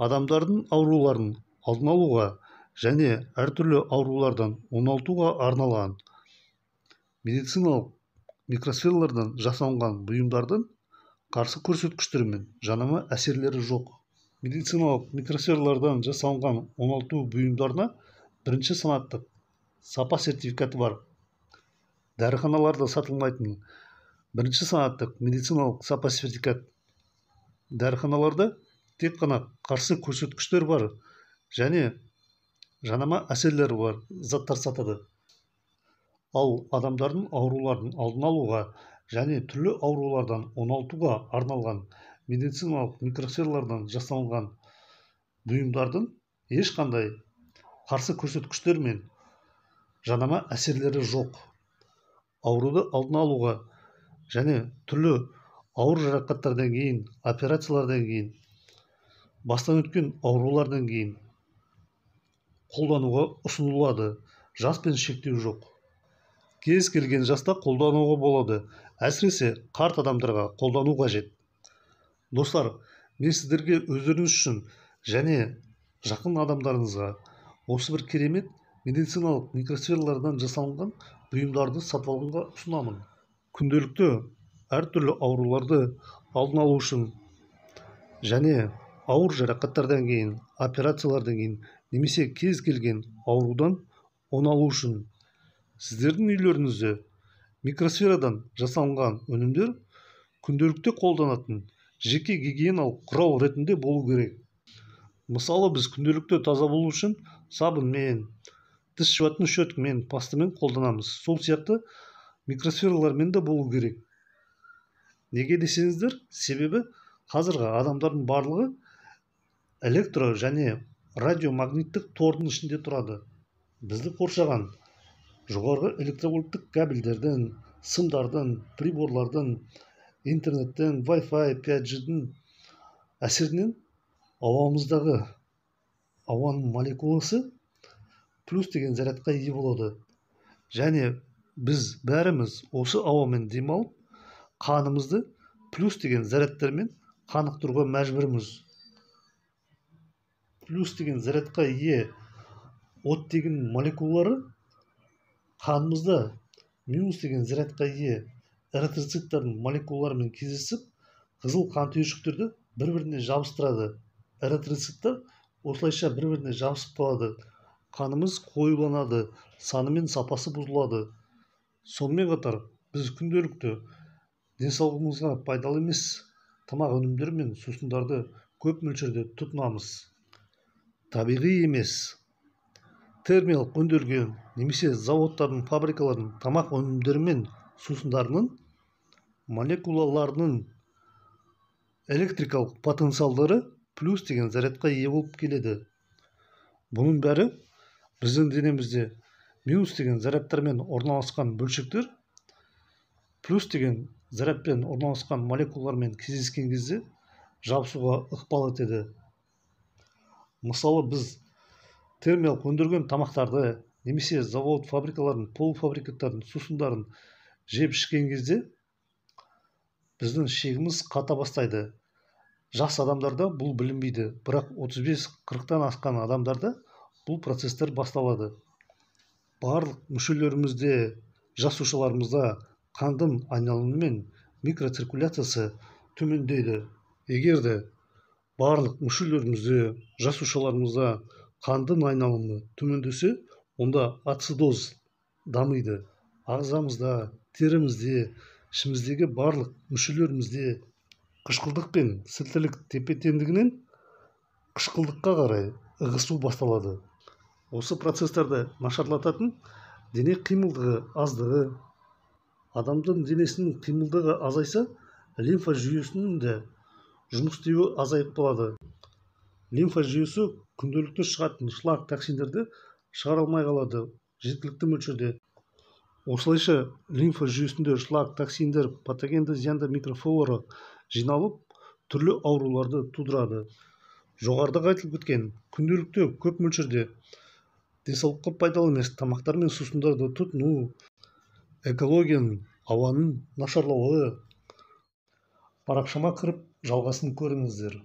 Адамдардың ауруларын алдын алуға және әртүрлі аурулардан оңалтуға арналған медициналық микросфералардан жасалынған бұйымдардың қарсы көрсеткіштері мен жанама әсерлері жоқ. Медициналық микросфералардан жасалынған оңалту бұйымдарына бірінші санаттық сапа сертификаты бар. Дәріханаларда сатылмайтын бірінші санаттық медициналық сапа сертификат. Дәріханаларда тек қана қарсы көрсеткіштер бар және жанама әсерлері бар заттар сатады. Ал адамдардың ауруларын алдын алуға және түрлі аурулардан оңалтуға арналған медициналық микросфералардан жасалынған бұйымдардың ешқандай қарсы көрсеткіштер мен жанама әсерлері жоқ. Ауруды алдын алуға және түрлі ауыр жарақаттардан кейін, операциялардан кейін, бастан өткен аурулардан кейін қолдануға ұсынылады. Жас пен шектеу жоқ. Кез келген жаста қолдануға болады. Әсіресе қарт адамдарға қолдану қажет. Достар, мен сіздерге өздеріңіз үшін және жақын адамдарыңызға осы бір керемет медициналық микросфералардан жасалынған бұйымдарды сатып алуға ұсынамын. Күнделікті әртүрлі ауруларды алдын алу үшін және ауыр жарақаттардан кейін, операциялардан кейін немесе кез келген аурудан оңалу үшін сіздердің үйлеріңізде микросферадан жасалынған өнімдер күнделікті қолданатын жеке гигиеналық құрал ретінде болу керек. Мысалы, біз күнделікті таза болу үшін сабынмен, тіс жуатын щеткамен, пастамен қолданамыз. Сол сияқты микросфералармен де болу керек. Неге десеңіздер, себебі қазіргі адамдардың барлығы электро және радиомагниттік тордың ішінде тұрады. Бізді қоршаған жоғарғы электровольттік кабельдердің, сымдардың, приборлардың, интернеттің, Wi-Fi, 5G-дің әсерінен ауамыздағы ауаның молекуласы плюс деген зарядқа ие болады. Және біз бәріміз осы ауамен демалып, қанымызды плюс деген зарядтармен қанықтыруға мәжбүрміз. Плюс деген зарядқа ие оттегінің молекулалары қанымызда минус деген зарядқа ие эритроциттардың молекулаларымен кездесіп, қызыл қан түйіршіктерді бір-біріне жабыстырады. Эритроциттер осылайша бір-біріне жабысып қалады. Қанымыз қоюланады, саны мен сапасы бұзылады. Сонымен қатар біз күнделікті денсаулығымызға пайдалы емес тамақ өнімдері мен сусындарды көп мөлшерде тұтынамыз. Табиғи емес, термиялық өңделген немесе заводтардың, фабрикалардың тамақ өнімдері мен сусындарының молекулаларының электрикалық потенциалдары плюс деген зарядқа ие болып келеді. Бұның бәрі біздің денемізде минус деген зарядтармен орналасқан бөлшектер плюс деген зарядпен орналасқан молекулалармен кездескен кезде жабысуға ықпал етеді. Мысалы, біз термиялық өндірген тамақтарды немесе завод, фабрикалардың, полуфабрикаттардың сусындарын жеп ішкен кезде біздің шегіміз қата бастайды. Жас адамдарда бұл білінбейді, бірақ 35-40-тан асқан адамдарда бұл процесстер басталады. Барлық мүшелерімізде, жасушаларымызда қандың айналымы мен микроциркуляциясы төмендейді. Егер де барлық мүшелерімізде, жасушаларымызда қандың айналымы төмендесе, онда ацидоз дамиды. Ағзамызда, терімізде, ішіміздегі барлық мүшелерімізде қышқылдық пен сілтілік тепе-теңдігінен қышқылдыққа қарай ығысу басталады. Осы процестерді нашарлататын дене қимылдығы аздығы. Адамдың денесінің қимылдығы азайса, лимфа жүйесінің де жұмыс істеуі азайып қалады. Лимфа жүйесі күнделікті шығатын шлак токсиндерді шығара алмай қалады жеткілікті мөлшерде. Осылайша лимфа жүйесінде шлак токсиндер, патогенді зиянды микрофлора жиналып, түрлі ауруларды тудырады. Жоғарыда айтылып кеткен күнделікті көп мөлшерде денсаулыққа пайдалы емес тамақтар мен сусындарды тұтыну, экологияның, ауаның нашарлауы. Парақшама кіріп жалғасын көріңіздер.